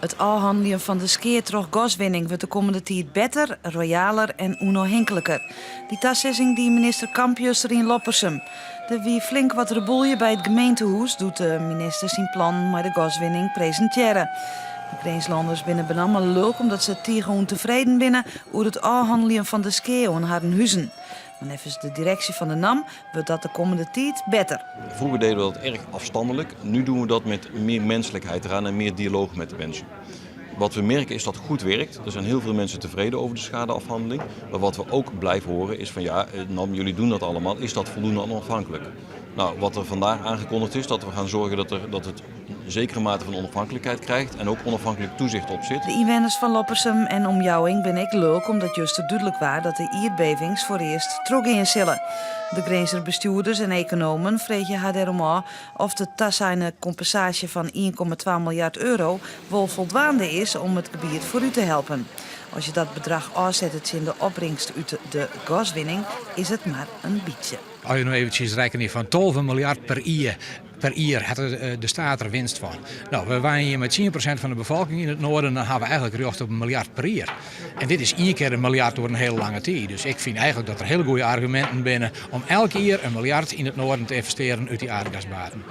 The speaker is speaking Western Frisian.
It ôfhanneljen fan de skea troch gaswinning wurdt de kommende tiid better, royaler en ûnôfhinkliker. Dy tasizzing die minister Kamp juster yn Loppersum. Der wie flink wat reboelje by it gemeentehûs doe't de minister syn plannen mei de gaswinning presintearre. De Grinslanners binne benammen lulk omdat se tige ûntefreden binne oer it ôfhanneljen fan de skea oan harren huzen. Mar neffens de direksje fan de NAM wurdt dat de kommende tiid better. Vroeger deden we dat erg afstandelijk. Nu doen we dat met meer menselijkheid eraan en meer dialoog met de mensen. Wat we merken is dat het goed werkt. Er zijn heel veel mensen tevreden over de schadeafhandeling. Maar wat we ook blijven horen is van ja, NAM, jullie doen dat allemaal. Is dat voldoende onafhankelijk? Nou, wat er vandaag aangekondigd is, dat we gaan zorgen dat het een zekere mate van onafhankelijkheid krijgt en ook onafhankelijk toezicht op zit. De ynwenners fan Loppersum en omjouwing binne ek lulk omdat juster dúdlik waard dat de ierdbevings foarearst trochgean sille. De Grinzer bestjoerders en ekonomen freegje har dêrom ôf oft de taseine kompensaasje fan 1,2 miljard euro wol foldwaande is om it gebiet foarút te helpen. As je dat bedrach ôfsette tsjin de opbringst út de gaswinning is it mar in bytsje. As je no eventsjes rekkenje fan 12 miljard per jier, per jier hat de staat der winst fan. No, we wenje hjir mei 10% fan de befolking yn it noarden, dan hawwe we eigentlik rjocht op in miljard per jier. En dit is ien kear in miljard oer in hiele lange tiid. Dus ik fyn eigentlik dat der hiele goede arguminten binne om elk jier in miljard yn it noarden te ynvestearjen út dy aardgasbaten.